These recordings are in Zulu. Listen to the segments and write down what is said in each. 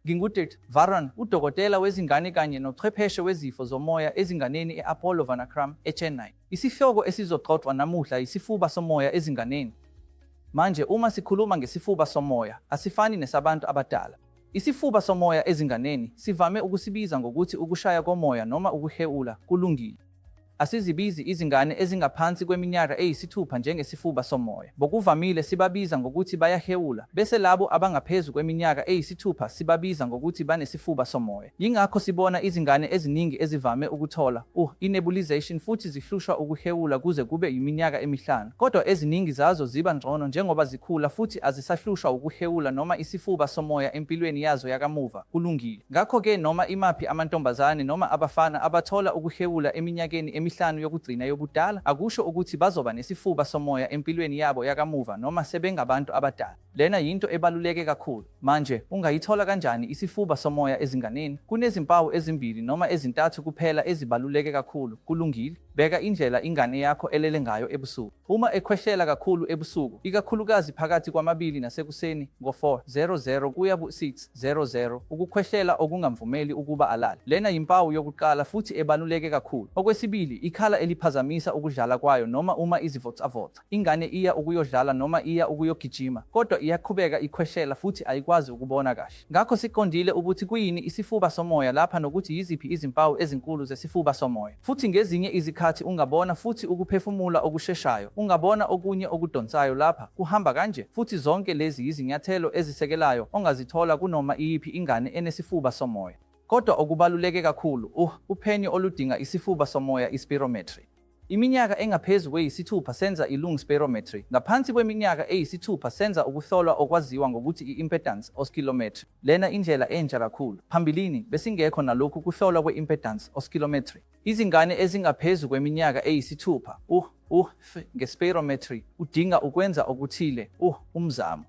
NginguDkt. Varun, udokotela wezingane kanye nochwepheshe wezifo zomoya ezinganeni e-Apollo Vanakram, eChennai. Isihloko esizoxoxwa namuhla yisifuba somoya ezinganeni. Manje, uma sikhuluma ngesifuba somoya, asifani nesabantu abadala. Isifuba somoya ezinganeni sivame ukusibiza ngokuthi ukushaya komoya noma ukuhhewula, kulungile. Asizibizi izingane ezingaphansi kweminyaka eyisithupha njengesifuba somoya. Ngokuvamile sibabiza ngokuthi bayahhewula, bese labo abangaphezu kweminyaka eyisithupha sibabiza ngokuthi banesifuba somoya. Yingakho sibona izingane eziningi ezivame ukuthola, i-nebulization futhi zihlushwa ukuhhewula kuze kube yiminyaka emihlanu. Kodwa eziningi zazo ziba ngcono njengoba zikhula futhi azisahlushwa wukuhhewula noma isifuba somoya empilweni yazo yakamuva. Kulungile. Ngakho-ke noma imaphi amantombazane noma abafana abathola ukuhhewula eminyakeni emihlanu yokugcina yobudala akusho ukuthi bazoba nesifuba somoya empilweni yabo yakamuva noma sebengabantu abadala. Lena yinto ebaluleke kakhulu. Manje, ungayithola kanjani isifuba somoya ezinganeni? Kunezimpawu ezimbili noma ezintathu kuphela ezibaluleke kakhulu. Kulungile. Bheka indlela ingane yakho elele ngayo ebusuku. Uma ekhwehlela kakhulu ebusuku, ikakhulukazi phakathi kwamabili nasekuseni, ngo-4:00 kuya ku-6:00, ukukhwehlela okungamvumeli ukuba alale, lena yimpawu yokuqala futhi ebaluleke kakhulu. Okwesibili, ikhala eliphazamisa ukudlala kwayo noma uma izivocavoca. Ingane iya ukuyodlala noma iya ukuyogijima, kodwa iyaqhubeka ikhwehlela futhi ayikwazi ukubona kahle. Ngakho siqondile ukuthi kuyini isifuba somoya lapha nokuthi yiziphi izimpawu ezinkulu zesifuba somoya. Futhi ngezinye izikhathi ungabona futhi ukuphefumula okusheshayo, ungabona okunye okudonsayo lapha, kuhamba kanje, futhi zonke lezi yizinyathelo ezisekelayo ongazithola kunoma iyiphi ingane enesifuba somoya. Kodwa okubaluleke kakhulu, uphenyo oludinga isifuba somoya i-spirometry. Iminyaka engaphezu kweyisithupha senza i-lung spirometry, ngaphansi kweminyaka eyisithupha senza ukuhlolwa okwaziwa ngokuthi i-impedance oscillometry. Lena indlela entsha kakhulu. Phambilini besingekho nalokhu kuhlolwa kwe-impedance oscillometry. Izingane ezingaphezu kweminyaka eyisithupha, nge-spirometry udinga ukwenza okuthile, umzamo.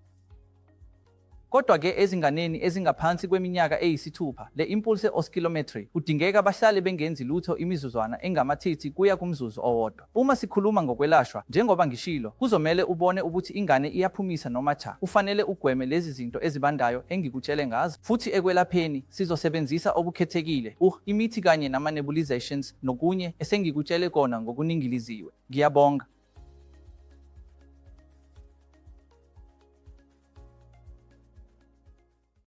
Kodwa-ke ezinganeni ezingaphansi kweminyaka eyisithupha, le impulse oscillometry kudingeka bahlale bengenzi lutho imizuzwana engama-30 kuya kumzuzu owodwa. Uma sikhuluma ngokwelashwa, njengoba ngishilo, kuzomele ubone ukuthi ingane iyaphumisa noma cha. Kufanele ugweme lezi zinto ezibandayo engikutshele ngazo. Futhi ekwelapheni, sizosebenzisa okukhethekile, imithi kanye nama-nebulizations nokunye esengikutshele kona ngokuningiliziwe. Ngiyabonga.